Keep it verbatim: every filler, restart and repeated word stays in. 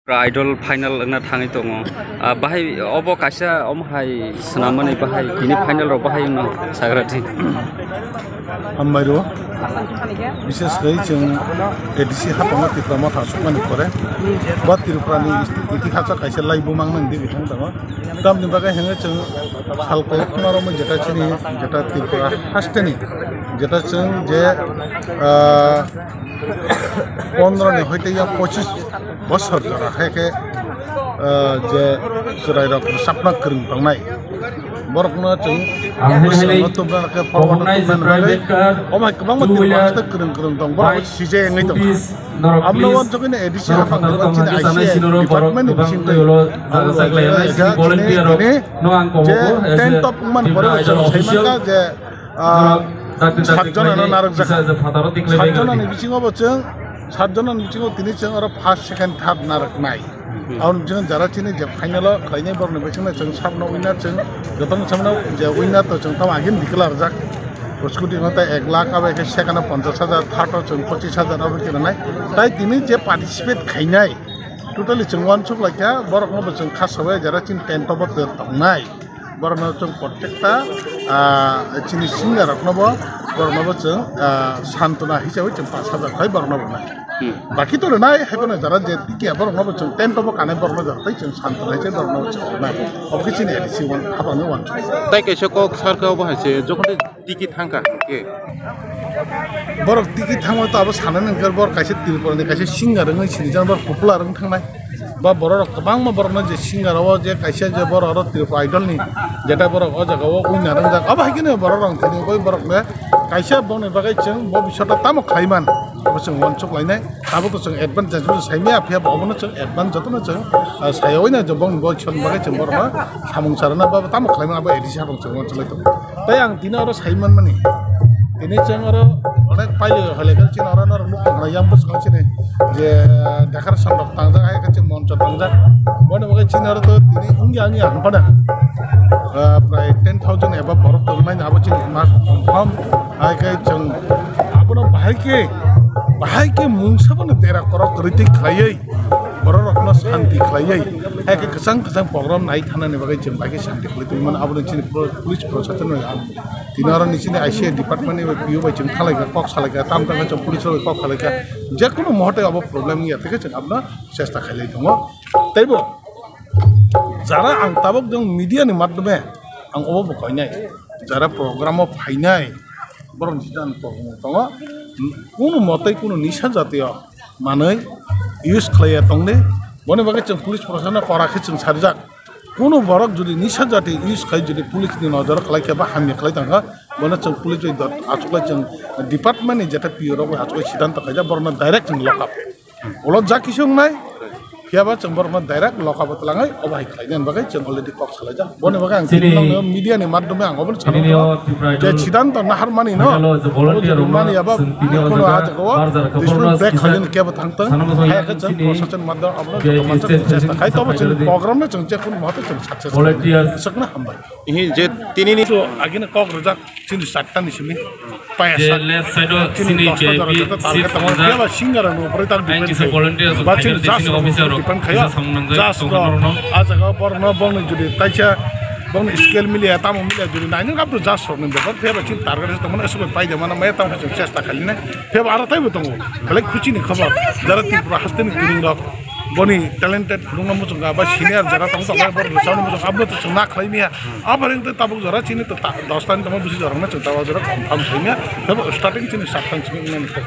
Idol final wngna thangwi tongo. Ah, bahai obo kaisa omo hai swnamani bahai tini final rok bahai wngno sagra di. Hambai rw. Bishes khai chwng A D C haphango Tipra Motha aswkmani pore ba Tripurani iti-, itihasa kaisa lai bumang nang di bithang tongo. Tamni bagwi hwnwi chwng salko khunarokno jeta chini jeta Tripura hasteni jeta chwng je, ah, pondro ni hoite ya pochis bosor jora hai khe, ah, je chwrairok rwchapna kwrwng tongnai. Borokno chwng ang hai hai bwskango tubuna khe forward tubuna bagwi. Omo hai kwbangma Tripura haste kwrwng kwrwng tong. Borok sijai wngwi tong. Abno wansugwi no A D C haphang tongma chini I C A department ni bisingtwi. Abo jaga chini tini je ten top wngmani pore bo chwng sai mankha je, ah, sat jona no narwkjak. Sat jona ni bisingo bo chwng, sat jona ni bisingo tini chwng oro first, second, third narwknai. Aboni bisingo jara chini je final o khlainai borokni bisingno chwng sabno winner chwng jotono sabno je winner to chwng tamo agini declare rwjak. Scooty no ta ek lakh, abo khe second o ponchash hajar, third o chwng pochis hajar abo khe rwnai. Tai tini je participate khainai totally chwng wansuk laikha, borokno bo chwng kha sabai jara chini tent o bo tongnai. Borokno chwng protekta, ah, chini singer rokno bo, borokno bo chwng, ah, santona hisabai chwng pash hajar khai borokno bo nai. Hmm. Baki to rwnai, hai phano jara je tiki borok no bo chwng tent o bo kanai borok no jara tei chwng santona hai se borok no bo chwng rwnai. Obo khe chini A D C wan, hapang ni wan. Tai kaisa kok sar khe obo hai se, jokhon tei tiki thang kha hwnkhe. Borok tiki thangma to abo sanani hwnkhe borok kaisa Tripura ni kaisa singer wngwi sinijak, borok popular wng thangnai. Ba borok rok kwbangma borok no je singer o je kaisa je borok oro Tripura Idol ni jeta borok o jaga o winner wngjak. Abo hai khe borok rok thani bai borok le kaisa boni bagwi chwng bo bisata tamo khlai man, abo chwng wansuk lainai. Abo to chwng advance chance bo sai maya, phiya bo obono chwng advance jotono chwng, ah, sai oi na je bong bo chwng bagwi chwng borok no samung charana ba tamo khlai mano abo A D C habang chwng uansuk lai tongo. Tai ang tini oro sai man mani, tini chwng oro onek pailoi hole khe chini oro norok nuk tong yang bwskango chini je decoration rok tangjak, hai khe chini moncho tangjak. Boni bagwi chini oro to tini wngya wngya hwn phano, ah, prai ten thousand eba borok tong mani abo chini mas confirm. Hai khe chwng abono bahai khe, bahai khe mungsa bono dera korok kwrwi twi khlaiwi, borok rokno santi khlaiwi, hai khe kwchang kwchang program nai thanani bagwi chwng bahai khe santi khlai tongwi mano. Abono chini pro-, police proshashan bai ang tini oro ni chini I C A department ni bai P O bai chwng thalaikha, kok salaikha, tam tam khe chwng police rok bai kok salaikha, je kono muhurte abo problem wngya thikhe chwng abono chesta khailai tongo. Teibo jara ang tabuk jwng media ni madhyome ang obo bo koinai, jara program o phainai, borok ni jita ang tongo, tongo, kunu motoi kunu nisa jatiyo manwi use khlaiya tongdi. Boni bagwi chwng police proshasano kora khe chwng sarijak. Kunu borok jodi nisa jati use khai jodi police ni nojoro khlai khe ba hamya khlai tongkha, bono chwng police bai dot-, achuklai chwng department ni jeta P O rok bai achuklai siddhanto khaijak, borokno direct chwng lock up. Ulo ja kisa wngnai, phiya ba chwng borokno direct lock up o twlangwi obo hai khlainani bagwi chwng already kok salaijak. Boni bagwi ang chini tini nokno media ni madhyome ang obono sana tini tongo. O Tripura je Idol siddhanto naharmani no, final o je obo volunteer jodi rok mani abo chwng tini o kono jaga a jaga o barjar khe dispute borno break kisa khainani kebo thang tong. Sana bwsai hai khe chwng chini proshashan madhyome abono je joto stage manwi chesta khai tobo chini program no chwng je kono mote chwng success volunteer khainani. Sakno hambai. Ihi je tini ni to agini kok rwjak chini satta ni simi. Paya je sak. Left side o chini dosta jora J P joto target tamo. Phiya ba singer rok no operate ang depend khai. Ba chini just rok no officer depend khai. Just rok a jaga borok no bongni jodi taisa bongni skill miliya tamo miliya jodi naini kap to just rok ni bepar. Phiya ba chini target se tamo na esok pai de mana maya tamo chini chesta khali na. Phiya ba aro taibo tongo. Belai khuchi ni khobor. Jara Tripura haste ni tini rok. Boni talented phunukno muchungkha, ba senior jora tong tong, ba rwchapno muchungkha, aboni to chwng na khlai maya. Aphar wngtwi tabuk jora chini to ta-, dos tani tongma bwswk jora hwnna chwng tabuk jora confirm khlai maya. Tei bo starting chini saktang chini wngmani kok.